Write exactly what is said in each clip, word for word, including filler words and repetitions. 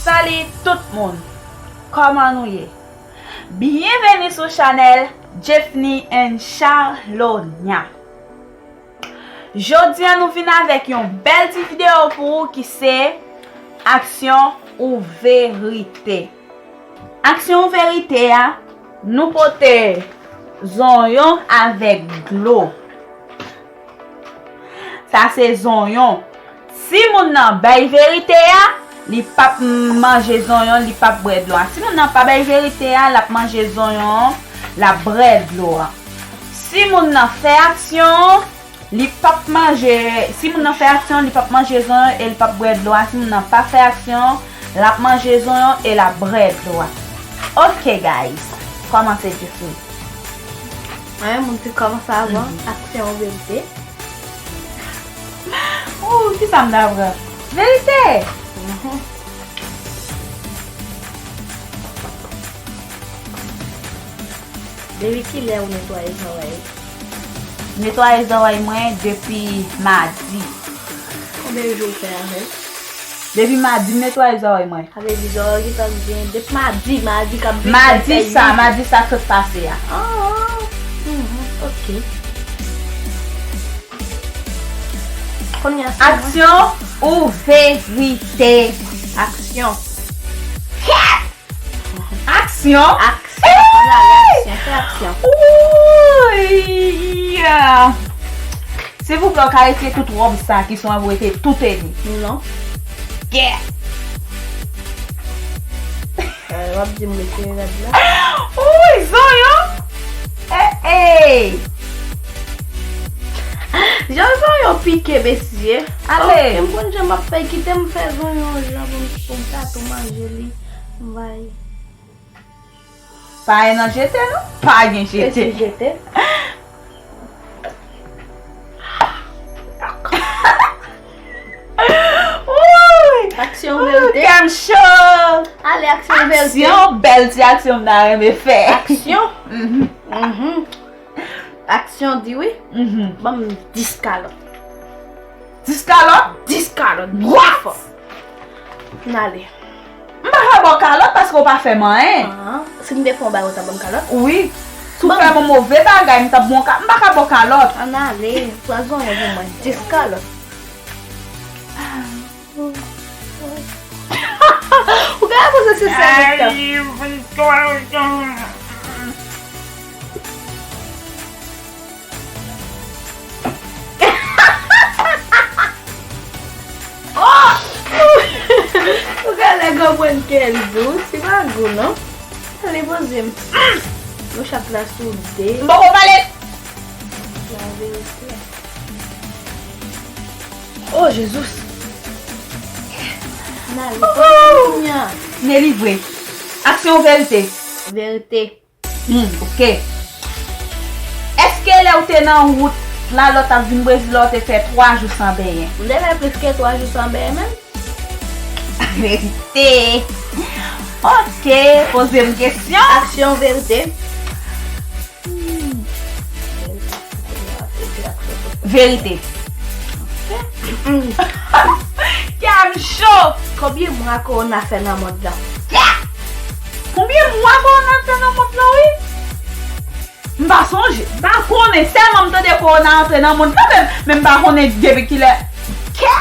Salut tout moun! Kòman nou ye? Byenveni sou chanèl Jeffny and Charlonia. Jodi a nou vin avèk yon bèl ti videyo pou ou ki se aksyon ou verite. Aksyon ou verite a, nou pote zonyon avèk dlo. Sa se zonyon. Si moun nan bay verite a, li p ap manje zonyon, li p ap bwè dlo a. Si moun nan pa bay verite a, l ap manje zonyon an, l ap bwè dlo a. Si moun nan fè aksyon, li p ap manje, si moun nan fè aksyon, li p ap manje zonyon e li p ap bwè dlo a. Si moun nan pa fè aksyon, l ap manje zonyon e l ap bwè dlo a. Ok, guys. Kòmanse, Jeffny. Mwen, moun ki kòmanse avan, aksyon verite. Ooh, kisa m ta pran? Verite! Mhm. Depi kilè ou netwaye zanway? Netwaye zanway mwen depi madi. Konbyen jou ou fè avè l? Depi madi m netwaye zanway mwen. Sa vle di zanway ou gentan gen depi madi, madi k ap vin. Madi sa, madi sa sot pase a. Ah, mhm, ok. Kounye a se mwen. Aksyon ou verite? Aksyon. Aksyon? Aksyon. Ann ale, aksyon, fè aksyon. Wouy! Silvouplè, ou ka retire tout wòb sa ki sou mwen, pou retire tout li. Non. Kè! Eh, w ap di m retire rad la? Wouy, zonyon! Eh, eh! Jan zonyon pike, mesye. Ale. Ok, m konn jan m ap fè, kite m fè zonyon jan pou m, pou m ka tou manje li. M bay. Pa gen nan jete, non? Pa gen jete. Jete. Wouy! Aksyon verite. Kè m cho. Ale, aksyon verite. Aksyon, bèl ti aksyon m ta renmen fè. Aksyon? Mhm. Mhm. Aksyon di wi. Mhm. Ban m dis kalòt. Dis kalòt? Dis kalòt. What? Byen fò. N ale. M pa ka ba w kalòt paske w pa fè m anyen. Ah, si m te fè yon bagay, ou t ap ban m kalòt? Wi. Si w fè m yon move bagay, m t ap ba w ka-, m pa ka ba w kalòt. Ann ale, pran zonyon pou mwen. Dis kalòt. Ou gade kote se sèvis la. Oh! Ou gade lè granmoun kè l dous, se pa gou non. Ale poze m. Nou chat la soude. M poko pale. La verite. Oh, Jezi. N ale. Delivre. Aksyon ou verite? Verite. Hmm, ok. Èske lè ou te nan wout la, lè w t ap vin Brezil la, ou te fè twa jou san benyen? M te fè plis ke twa jou san benyen menm. Verite. Ok, poze m kesyon. Aksyon, verite. Hmm. Verite. Kè m cho! Konbyen mwa kowona fè nan mond lan? Konbyen mwa kowona fè nan mond lan, wi? M pa sonje. M pa konnen. Sèlman m tande kowona antre nan mond lan, men, men m pa konnen depi kilè. Kè!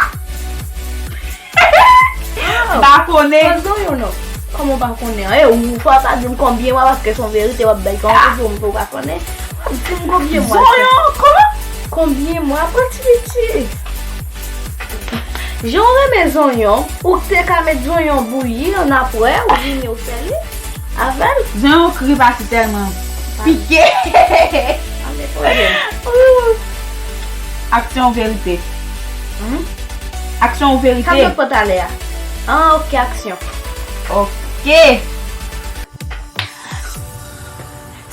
M pa konnen. Zonyon non. Kòman w pa konnen? E ou fò pa di m konbyen mwa paske se yon verite w ap bay kòm pou m pou w pa konnen. W ap di m konbyen mwa. Zonyon, kòman? Konbyen mwa? Pran ti piti. Jan w renmen zonyon, ou te ka met zonyon bouyi annapre, ou vini ou fè li avè l. Zonyon kri pati tèlman pike. Ale poze m. Aksyon verite. Hmm? Aksyon ou verite? Sa m t ap pran talè a. Ah, ok, aksyon. Ok.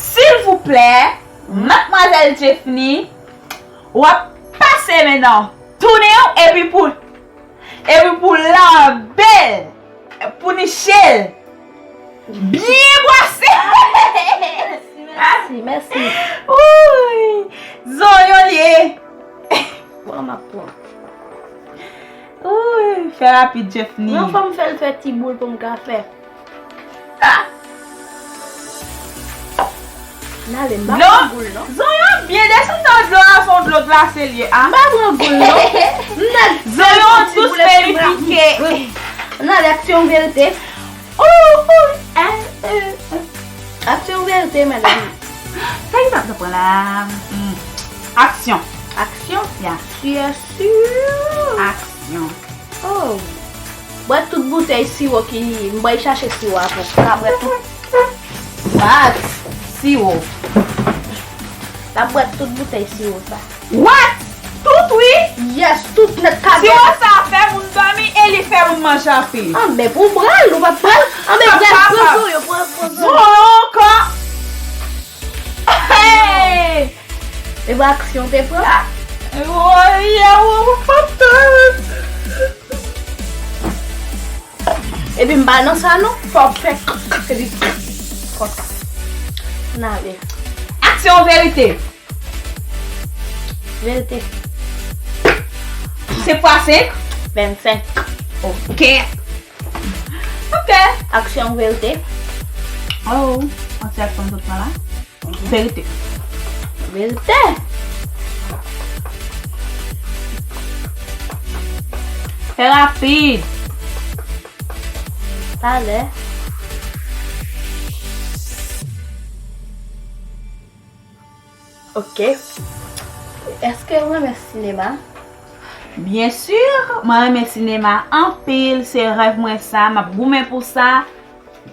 Silvouplè, madmwazèl Jeffny, w ap pase men nan tounen w epi pou, epi pou labe l, pou niche l. Byen bwase! Mèsi, mèsi. Wouy! Zonyon l ye. Bon, m ap pran. Ooh, fè rapid, Jeffny. Non, fò m fè l fè ti boul pou m ka fè. Ah! N ale, m pa pran goul, non. Zonyon byen desann nan dlo a, se yon dlo glase l ye, a. M pa pran goul, non. M nan zonyon dous, men li pike. N ale, aksyon verite. Ooh, ooh, eh, eh, eh. Aksyon verite, madanm. Sa ki t ap pran la? Hmm. Aksyon. Aksyon? Ya. Sûr, sûr. Aksyon. Oh. Bwè tout boutèy siwo ki, m bay chache siwo a pou ka bwè tout. Bat siwo. L ap bwè tout boutèy siwo sa. What? Tout wi? Yes, tout nèt ka. Siwo sa fè moun dòmi e li fè moun manje anpil. Anben pou bral, ou pa pral. Anben brèf, pran zonyon, pran, pran zonyon. Zonyon ankò. Hey! E pa aksyon te pran? Woy, woy, woy. Epi m pa nan sa non, fò w fè k, k, k, epi k, konsa. N ale. Aksyon verite. Verite. Senk fwa senk? Vennsenk. Ok. Ok. Aksyon verite. Oh, anti aksyon m sot pran la. Verite. Verite. Fè rapid. Talè. Ok. Èske w renmen sinema? Byen si, mwen renmen sinema anpil, se rèv mwen sa, m ap goumen pou sa.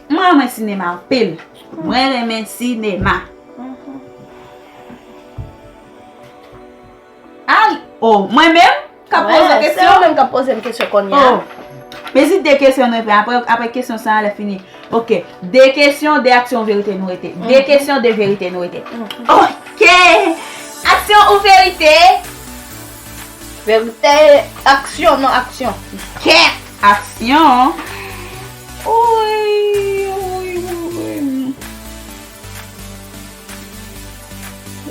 Mwen renmen sinema anpil. Mwen renmen sinema. Al, oh, mwen menm k ap poze w kesyon? Se ou menm k ap poze m kesyon kounye a. Oh. Mezi de kesyon nou fè. Apre, apre kesyon sa a, lè fini. Ok. De kesyon, de aksyon, verite nou rete. De kesyon, de verite nou rete. Ok. Aksyon ou verite? Verite, aksyon, non aksyon. Kèt, aksyon. Woy, woy, woy.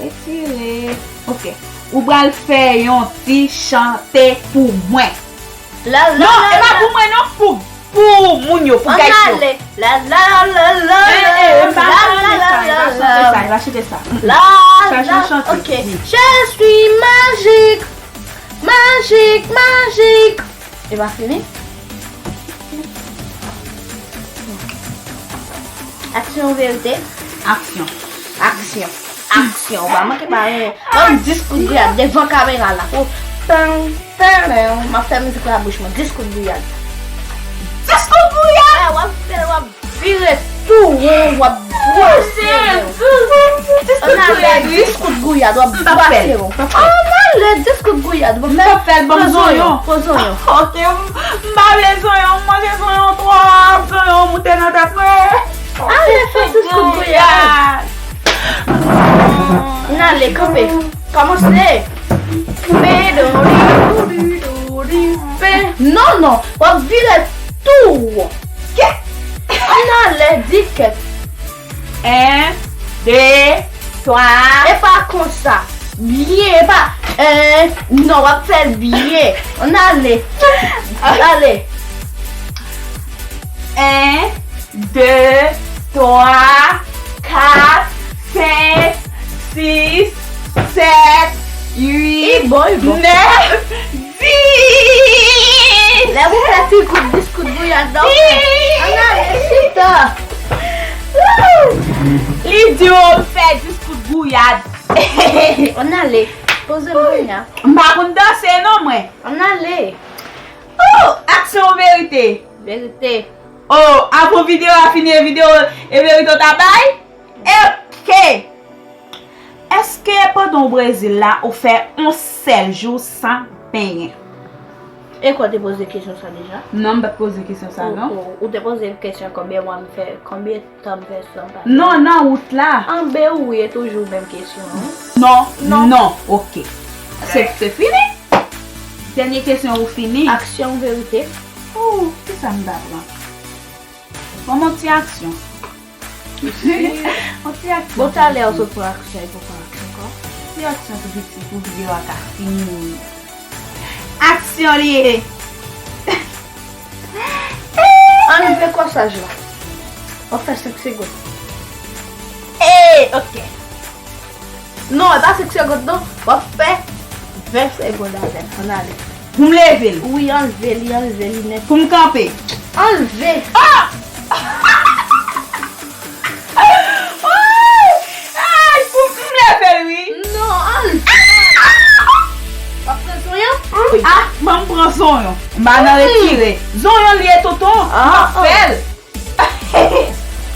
Retire. Ok. Ou pral fè yon ti chante pou mwen. La, la, non, la, e pa la. Pou mwen non, pou, pou moun yo, pou guys yo. Ann ale. La, la, la, la, eh, eh, la, la, la, la, la, la. Chante sa, chante sa. La, la, ok. Je suis magique. Magique, magique. E pa fini? Aksyon ou verite? Aksyon. Aksyon. Aksyon. Ou pa manke ba yon, yon dis kout gouyad devan kamera la. Pou tan, tan, m ap fè mizik la bouch mwen. Dis kout gouyad. Dis kout gouyad? Wè, w ap fè, w ap vire tou won, w ap brase men w. Ann ale, dis kout gouyad, w ap brase men w. Ann ale, dis kout gouyad, w ap fè. M p ap fè l, ban m zonyon. Pran zonyon, pran zonyon. Ok, m, m pa vle zonyon, m manje zonyon twòp, zonyon moute nan tèt mwen. Ale, fè dis kout gouyad. Ann ale, kanpe. Kòmanse. Pe, do, di, do, di, do, di, pe. Non, non, w ap vire tou won. Kèt! Ann ale, di kèt. En, de, twa. E pa konsa. Byen, e pa, en, non, w ap fè l byen. Ann ale. Ale. En, de, twa, kat, senk, sis, sèt, uit, nèf, dis. Lè pou fè ti kout, dis kout gouyad la, w fè. Ann ale, chita. Li di w fè dis kout gouyad. Ann ale. Poze m kounya. M pa konn danse non mwen. Ann ale. Oh, aksyon ou verite? Verite. Oh, avan videyo a fini, e videyo, e verite w ta bay? Ok. Èske pandan w Brezil la, ou fè yon sèl jou san benyen? E kwa w te poze kesyon sa deja? Non, m pa t poze kesyon sa, non. Ou, ou, ou te poze kesyon konbyen mwa m fè, konbyen tan m fè san pase? Non, nan wout la. Anben wi, e toujou menm kesyon an. Non, non, ok. Se, se fini? Dènye kesyon ou fini? Aksyon ou verite? Oh, kisa m ta pran? Ban m yon ti aksyon. Yon ti aksyon. Bon, talè ou sot pran aksyon, e pou pran aksyon ankò. Ti aksyon tou piti pou videyo a ka fini. Aksyon li ye. Ann leve kòsaj la. W ap fè senk segonn. Ey, ok. Non, e pa senk segonn non. W ap fè ven segonn avè l. Ann ale. Pou m leve l. Wi, anlve li, anlve li nèt. Pou m kanpe. Anlve. Ah! Ay, pou m leve l, wi. Non, anlve. W ap pran zonyon? Ah, ban m pran zonyon. M pa nan retire. Zonyon li ye, tonton. M ap fè l.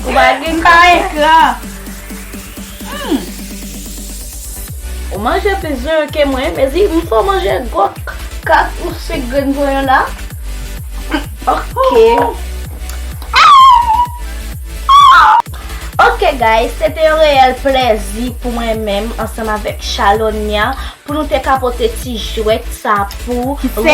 Ou pa gen kran. Hmm. Ou manje plis zonyon ke mwen, mezi, m fè w manje gwo kat ou senk grenn zonyon la. Ok. Ok, guys, se te yon reyèl plèzi pou mwen menm, ansanm avèk Chalonya, pou nou te ka pote ti jwèt sa pou Se ou.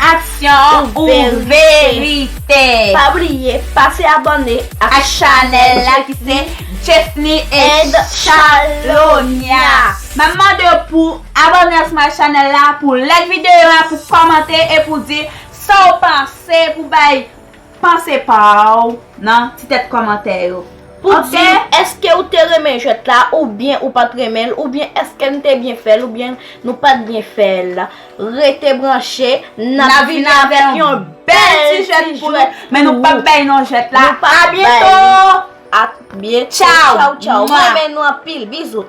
Aksyon ou ou verite. Verite. Pa bliye, pase abòne ak Ak chanèl la ki se Chesney and Chalonya. M ap mande w pou abòne ansanm ak chanèl la, pou like videyo a, pou kòmante e pou di sa w panse, pou bay panse pa w nan ti tèt kòmantè yo. Pou Ok? Di èske ou te renmen jwèt la, oubyen ou pa t renmen l, oubyen èske n te byen fè l, oubyen nou pa t byen fè l. Rete branche, n ap vini avèk yon bèl ti jwèt pou nou, men nou p ap bay non jwèt la. Nou p ap bay. A byento! A byento. Tchaw. Tchaw, tchaw. Mwa. M renmen nou anpil. Bizou.